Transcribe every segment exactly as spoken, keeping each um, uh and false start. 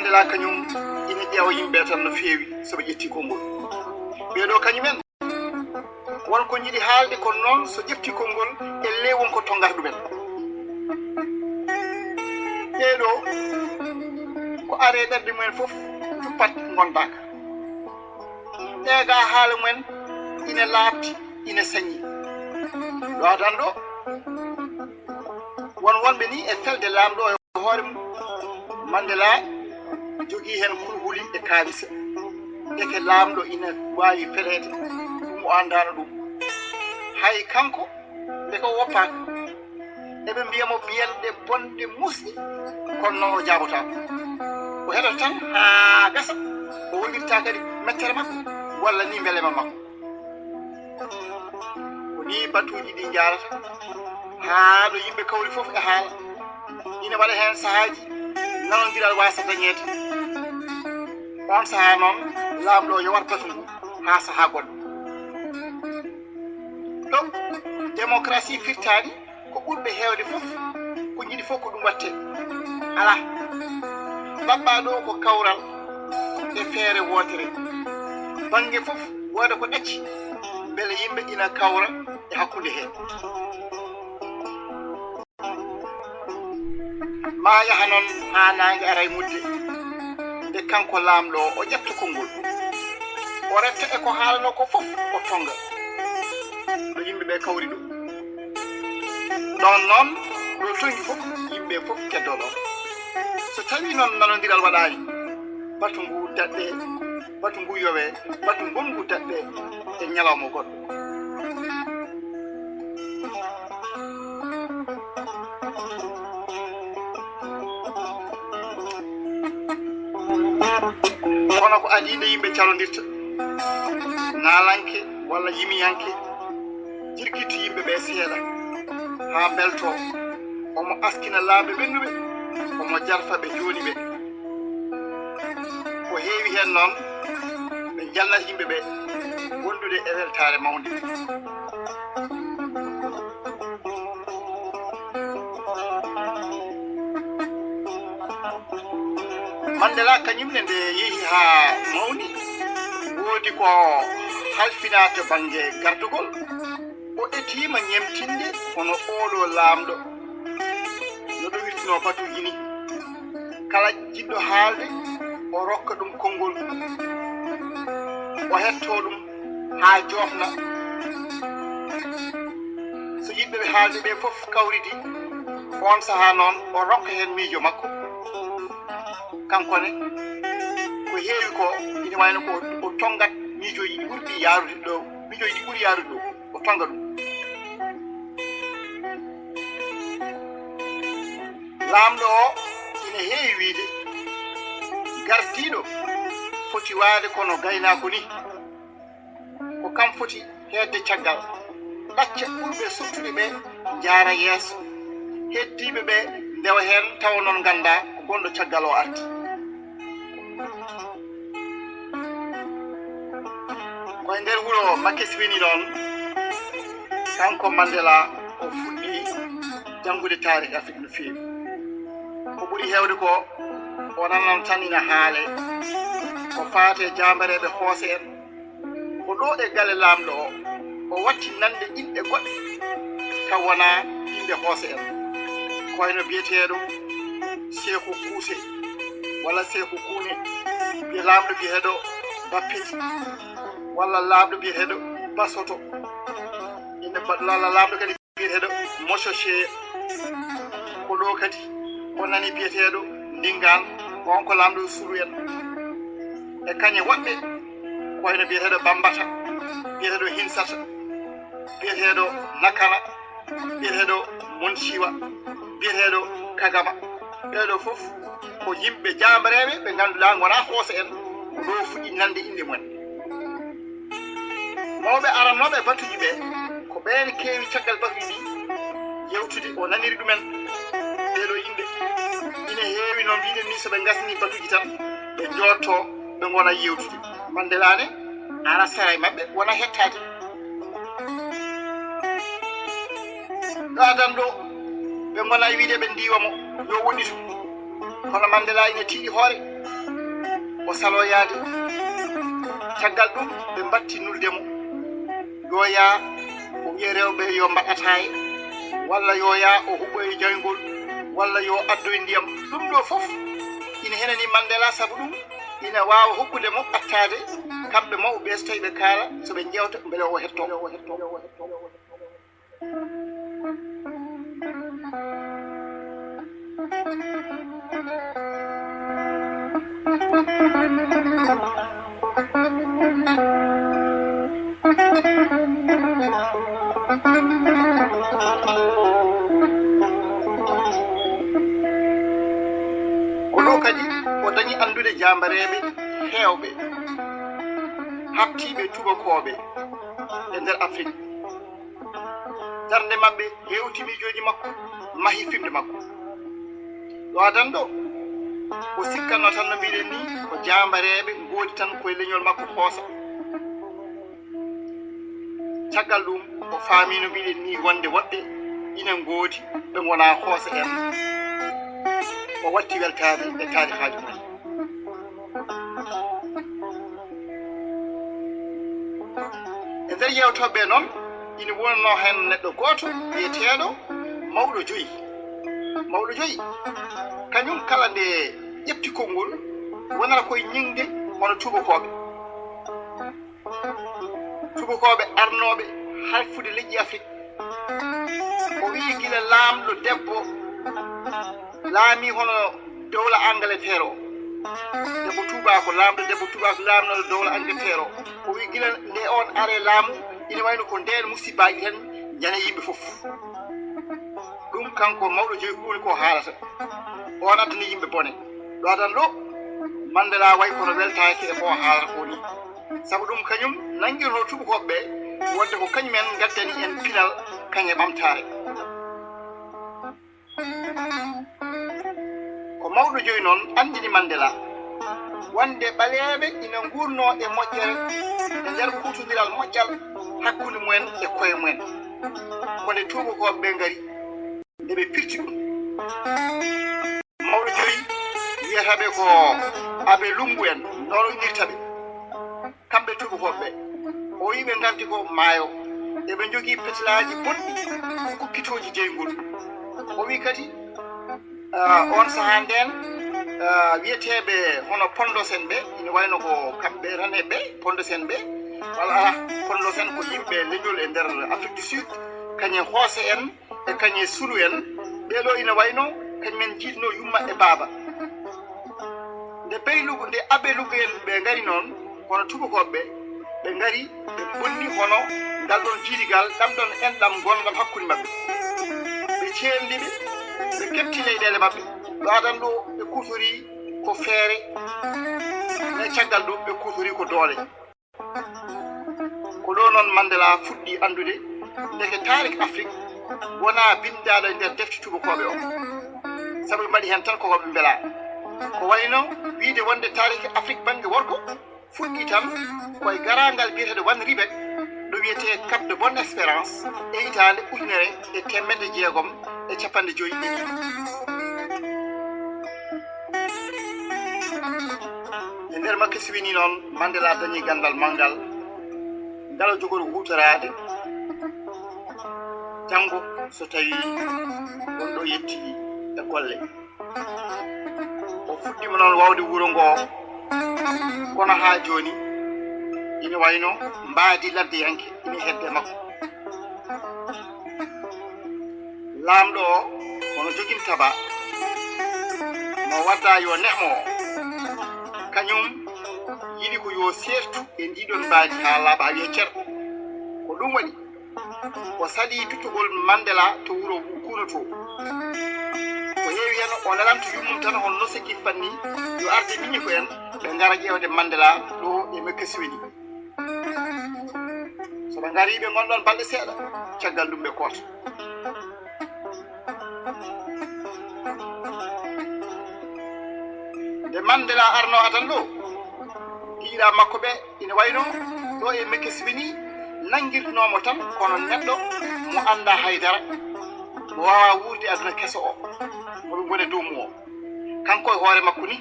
Mandela kañum ina ƴeewa yimɓe tan no feewi so ɓe ƴetti konngol. Ɓeeɗo kañumen won ko njiɗi haalde, kono noon so ƴetti konngol, ellee won ko tonngata ɗumen. Ɓeeɗo ko are ɓerɗe mumen fof tuppat ngondaaka. Ƴeegaa haala mumen ina laaɓti, ina sañi. Ɗo adan ɗo, won wonɓe ni e felde laamɗo e hoore mum. Mandela jogii heen kulhuli e kaalise. Ndeke laamɗo ina waawi feleede, ɗum o anndaano ɗum. Hay kanko, ndeke o woppaaka. Eɓe mbiya mo ɓiyel ɗe bonɗe musɗi, kono noon o jaabotaako. O heɗoto tan haa gasa, o woɗɗirta kadi mettere makko walla ni mbelema makko. Ko nii batuuji ɗi njaarata haa ɗo yimɓe kawri fof e haala. Ina waɗa heen sahaaji nanondiral waasa dañeede. Oon sahaa noon, laamɗo o yowat batu ngu haa sahaa goɗɗo. Ɗo démocratie firtaani, ko ɓurɓe heewde fof ko njiɗi fof ko ɗum waɗte. Alaa, ɗaɓɓaa ɗo ko kawral e feere wootere. Bannge fof wooda ko ɗacci, mbele yimɓe ina kawra e hakkunde hee. Maa yaha noon haa naange ara e mudde, nde kanko laamɗo o ƴetta konngol, o retta e ko haalanoo ko fof, o tonnga ɗo yimɓe ɓe kawri ɗo. Ɗoon noon, ɗo tonngi fof, yimɓe fof keddoo ɗoon. So tawii noon nanondiral waɗaani, batu ngu daɗɗee, batu ngu yowee, batu ngonngu daɗɗee e ñalawma goɗɗo. Kono ko adii nde yimɓe calondirta, naalanke walla yimiyanke jirkitto yimɓe ɓe seeɗa haa mbeltoo, omo askina laamɓe ɓennuɓe, omo jarfa ɓe jooni ɓe. Ko heewi heen noon, ɓe njalnata yimɓe ɓe wondude e weltaare mawnde. Mandela kañum ne, nde yehi haa mawni, woodi ko halfinaa to bannge gardugol. O etiima ñemtinde hono ooɗo laamɗo no ɗowirtunoo batuuji ni. Kala jiɗɗo haalde, o rokka ɗum konngol, o hettoo ɗum haa joofna. So yiɗɓe ɓe haalde ɓe fof kawridi, oon sahaa noon o rokka heen miijo makko. Kanko ne, ko heewi ko ina wayno ko o tonngat miijooji ɗi ɓurɗi yaarude ɗo, miijooji ɗi ɓuri yaarude ɗo, o tonnga ɗum. Laamɗo o ina heewi wiyde, gardiiɗo foti waade kono gaynaako ni. Ko kam foti heedde caggal, ɗacca ɓurɓe sottude ɓe njaara yeeso, heddiiɓe ɓe ndewa heen tawa noon ngannda ko gonɗo caggal o arti. Ko e nder wuro Makeswini ɗoon, kanko Mandela o fuɗɗi janngude taariik Afrik no feewi. Ko ɓuri heewde ko, o nanan tan ina haalee ko faati e jaambareeɓe Hoose en. Ko ɗo e galle laamɗo o, o watti nande inɗe goɗɗe taw wonaa inɗe Hoose en. Ko wayno biyeteeɗo Seeku Kuuse walla Seeku Kuune, biye laamɗo biyeteeɗo Bappeti walla laamɗo biyeteeɗo Basoto. Inɗe ba-, la-, la-, laamɗo kadi biyeteeɗo Mosoce. Ko ɗo kadi o nani biyeteeɗo Ndingaan, on ko laamɗo Sulu en. E kañe woɗɓe, ko wayno biyeteeɗo Bambata, biyeteeɗo Hinsata, biyeteeɗo Nakana, biyeteeɗo Monsiwa, biyeteeɗo Kagama. Ɓeeɗo fof ko yimɓe jaambareeɓe ɓe ngannduɗaa ngonaa Hoose en, ko ɗo fuɗɗi nande inɗe mumen. Mawɓe arannooɓe batuuji ɓe, ko ɓeen keewi caggal batuuji ɗi yewtude, o naniri ɗumen. Ɓeeɗo yimɓe ina heewi, no mbiɗen ni, so ɓe ngasni batuuji tan, ɓe njootto, ɓe ngona yewtude. Mandela ne, ana sera e maɓɓe, wona hettaade. Ɗo adan ɗo, ɓe ngona e wiide ɓe ndiwa mo, yo woɗɗitu. Kono Mandela ina tiiɗi hoore, O saloyaade. Caggal ɗum, ɓe mbatti nulde mo. Yo yaa, o wiya rewɓe yo mbaɗ ataaye, walla yo yaa o huɓɓoye jayngol, walla yo addoy ndiyam. Ɗum ɗo fof ina henani Mandela, sabu ɗum ina waawa hokkude mo ɓattaade kamɓe mawɓe ɓe, so tawi ɓe kaala, so ɓe njeewta, mbele o hetto. Ko ɗo kadi o dañi anndude jaambareeɓe heewɓe, haɓtiiɓe tubakooɓe e nder Afrik. Darnde maɓɓe hewti miijooji makko, mahi fimde makko. Ɗo adan ɗo, o sikkatno tan, no mbiɗen ni, ko jaambareeɓe ngoodi tan koye leñol makko Xoosa. Caggal ɗum, o faami, no mbiɗen ni, wonde woɗɓe ina ngoodi ɓe ngonaa Xoosa en. O watti weltaade e taarihaaji mum. E nder yeewtooɓe noon, ina wonanoo heen neɗɗo gooto wiyeteeɗo Mawɗo Joyi. Mawɗo Joyi, kañum kala nde ƴefti konngol, wonata koye ñiŋde hono tuubakooɓe. Tuubakooɓe arnooɓe halfude leƴƴi Afrik. O wiyi gila laamɗo debbo laami hono dowla Angleterre o. Debbo tuubaako, laamɗo debbo tuubaako laamnooɗo dowla Angleterre o. O wiyi gila nde oon are laamu, ina wayno ko ndeen musibbaaji tan njana yimɓe fof. Ɗum kanko Mawɗo Joyi ko woni ko haalata. Oon addani yimɓe bone. Ɗo adan ɗo, Mandela wayi kono weltaaki e ko haalata ko ni. Sabu ɗum kañum nanngirno tuubakooɓe ɓe wonde ko kañum en ngaddani en pinal kañe ɓamtaare. Ko Mawɗo Joyi noon anndini Mandela wonde ɓaleeɓe ina nguurnoo e moƴƴere e nder kuutondiral moƴƴal hakkunde mumen e koye mumen. Ko nde tuubakooɓe ɓe ngari, nde ɓe pirti ɗum. Mawɗo Joyi wiyata ɓe ko Abe Lumbu en, noon o innirta ɓe. Kamɓe tuubakooɓe ɓe, o wiyi ɓe ngardi ko maayo, eɓe njogii petelaaji bonɗi, kukkitooji jeyngol. O wiyi kadi, ah, oon sahaa ndeen, ah, wiyeteeɓe hono Pondos en ɓe, ina wayno ko kamɓe tan e ɓe, Pondos en ɓe, walla alaa, Pondos en ko yimɓe leñol e nder Afrique du Sud, kañum e Hoose en, e kañum e Sulu en, ɓee ɗoo ina wayno kañum en njiidnoo yumma e baaba. Nde Beylugu, nde Abe Lugu en ɓe ngari noon, kono tuubakooɓe ɓe, ɓe ngari, ɓe bonni hono ngal ɗoon jiidigal, ɗam ɗoon enɗam ngonɗam hakkunde maɓɓe. Ɓe ceerndi ɓe, ɓe keɓti leyɗeele maɓɓe. Ɗo adan ɗo, ɓe kuutorii ko feere, mais caggal ɗum, ɓe kuutorii ko doole. Ko ɗo noon Mandela fuɗɗi anndude ndeke taariik Afrik wonaa binndaaɗo e nder defte tuubakooɓe o, sabu ɓe mbaɗi heen tan ko ko ɓe mbelaa. Ko wayno wiyde wonde taariik Afrik bannge worgo fuɗɗii tan ko e garaangal biyeteeɗo Van Riebeeck, ɗo wiyetee Cap de Bonne Espérance, e hitaande ujunere e teemedde jeegom e cappanɗe joyi e ɗiɗi. E nder Makeswini noon, Mandela dañi ganndal manngal ngal o jogori huutoraade janngo, so tawii won ɗo yettii e golle. O fuɗɗiima noon waawde wuro ngoo, kono haa jooni ina wayno mbaadi laddeyanke ina hedde makko. Laamɗo o, hono joginta ba mo wadda yo ne'mo o, kañum yiɗi ko yo seertu e ndiɗon mbaadi haa laaɓa, haa wiya cer. Ko ɗum waɗi o salii duttugol Mandela to wuro Kuno to. O heewi heen, o lalanto yummum tan hono Noseki Fanni, yo arde miñi ko en, ɓe ngara ƴeewde Mandela ɗo e Mekeswini. So ɓe ngarii, ɓe ngonɗon balɗe seeɗa, caggal ɗum ɓe koota. Nde Mandela arno adan ɗo, giɗiraaɓe makko ɓe ina wayno ɗo e Mekeswini nanngirtunoo mo tan kono neɗɗo mo anndaa hay dara, mo waawaa wuurde aduna keso o, mo ɓe ngoni e dow mum o. Kanko e hoore makko ni,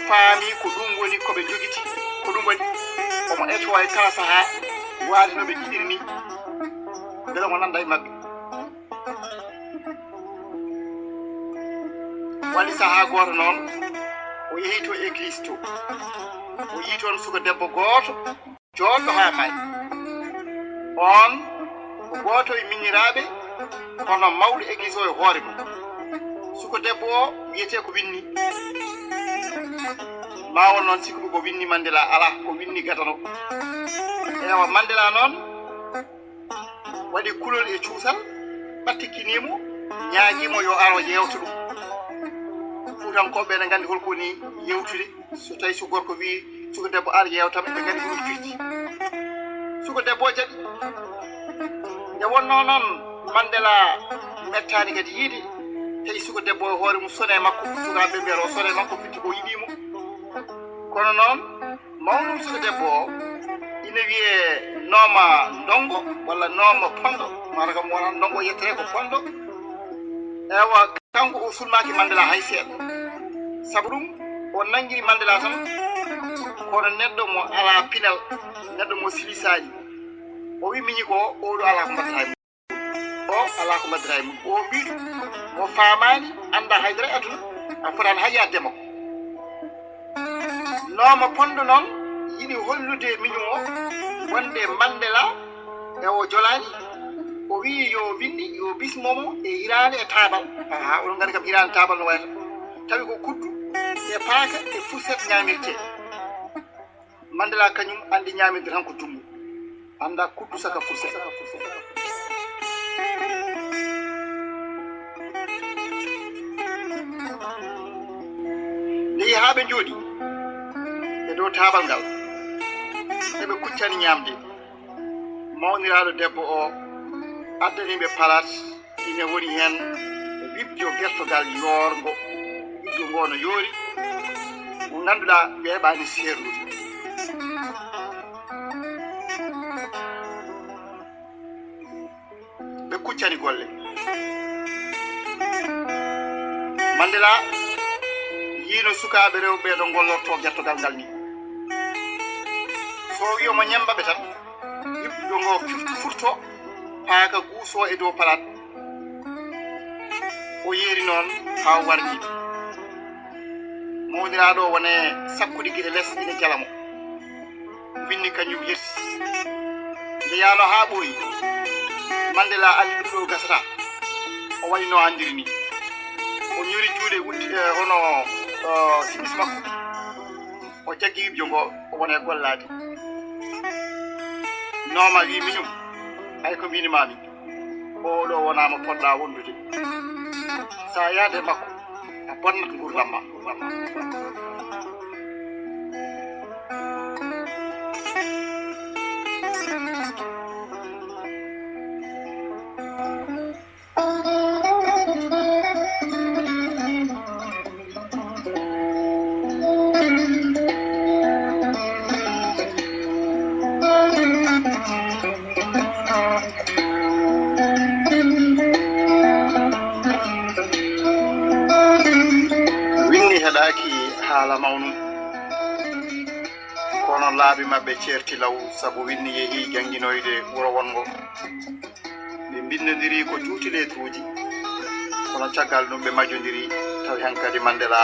faami ko ɗum woni ko ɓe njogiti, ko ɗum waɗi omo etoo e kala sahaa, waade no ɓe njiɗiri ni, mbele omo nannda e maɓɓe. Waɗi sahaa gooto noon, o yehi to église to, o yii toon suka debbo gooto, jooɗɗo haa maayi. Oon ko gooto e miñiraaɓe, kono mawɗo église o e hoore mum. Suka debbo o wiyetee ko Winni. Ma won noon sikkude ko Winni Mandela, alaa, ko Winni gadano. Ewa, Mandela noon waɗi kulol e cuusal, ɓattikinii mo, ñaagii mo yo aro yeewta ɗum. Fuutankooɓe ene nganndi holko woni yeewtude. So tawi so gorko wi suka debbo ar yeewtam, ɓe nganndi ko ɗum firti. Suka debbo o jaɓi. Nde wonnoo noon, Mandela mettaani kadi yiide, tawi suka debbo o hoore mum sone makko, sukaaɓe mbiyata o sone makko, firti ko yiɗii mo. Kono noon, mawnum suka debbo o ina wiyee Nooma Ndongo walla Nooma Pondo, maanaam kam wona Ndongo yettere ko Pondo. Ewa, kanko o sulmaaki Mandela hay seeɗa. Sabu ɗum, o nanngiri Mandela tan, kono neɗɗo mo alaa pinal, neɗɗo mo silisaani. O wi miñi ko, oɗo alaa ko mbaɗata e mum. O alaa ko mbaɗata e mum. O wi mo faamaani, annda haydara e aduna, a fotaani hay yaadde makko. Nooma Pondo noon yiɗi hollude miñum o wonde Mandela e o jolaani. O wiyi yo Winni, yo bismo mo e hiraande e taabal. Aha, oɗon nganndi kam hiraande taabal no wayata. Tawi ko kuddu e paaka e fourchette ñaamirtee. Mandela kañum anndi ñaamirde tan ko junngo. Annda kuddu saka fourchette. Nde yehi haa ɓe njooɗi e dow taabal ngal, eɓe kuccani ñaamde. Mawniraaɗo debbo o addani ɓe palaat, ine woni heen ɓiɓjo gertogal yoorngo. Ɓiɓjo ngo no yoori, mo ngannduɗaa weeɓaani seerlude. Ɓe kuccani golle. Mandela yiino sukaaɓe rewɓe no ngollorto gertogal ngal ni. So o wi omo ñemmba ɓe tan, ɓiɓjo ngo furto, paaka guuso e dow palaat. O yeeri noon haa o warji. Mawniraaɗo o wone sakkude gite les ina jala mo. Winni kañum hirsi. Nde yaano haa ɓooyi, Mandela anndi ɗum ɗo gasata. O waɗi no anndiri ni. O ñori juuɗe uddi, eh, hono, eh, simis makko. O jaggi ɓiɓjo ngo, o wona e gollaade. Nooma wi miñum, ay ko mbini maami. Oɗo wonaa mo poɗɗaa wondude. Sa yaade makko, a bonnat nguurdam ma. Winni heɗaaki haala mawnum, kono laabi maɓɓe ceerti law, sabu Winni yehi jannginoyde wuro wonngo. Ɓe mbinnondiri ko juuti letruuji, kono caggal ɗum ɓe majjondiri, tawi hankadi Mandela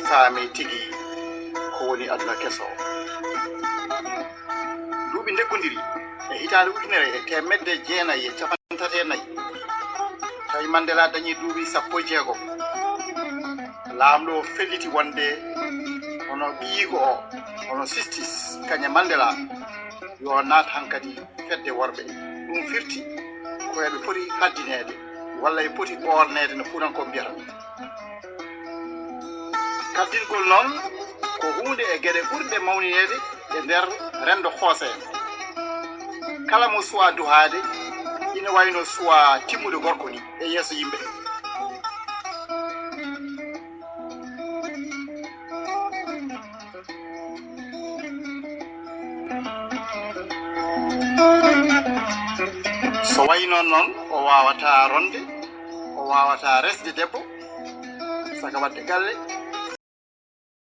faami tigi ko woni aduna keso. Duuɓi ndeggondiri e hitaande ujunere e teemedde jeenayi e capanɗe tati e nayi, tawi Mandela dañi duuɓi sappo e jeegom. Laamɗo o felliti wonde hono ɓiyiiko o, hono Sistis Kaña Mandela, yo naat hankadi fedde worɓe. Ɗum firti ko eɓe poti haddineede walla eɓe poti ɓoorneede no Fuutankooɓe mbiyata. Kaddingol noon ko huunde e geɗe ɓurɗe mawnineede e nder renndo Xoose'en. Kala mo suwaa duhaade ina wayno suwaa timmude gorko ni e yeeso yimɓe. So wayi noon noon, o waawataa ronde, o waawataa resde debbo, saka waɗde galle,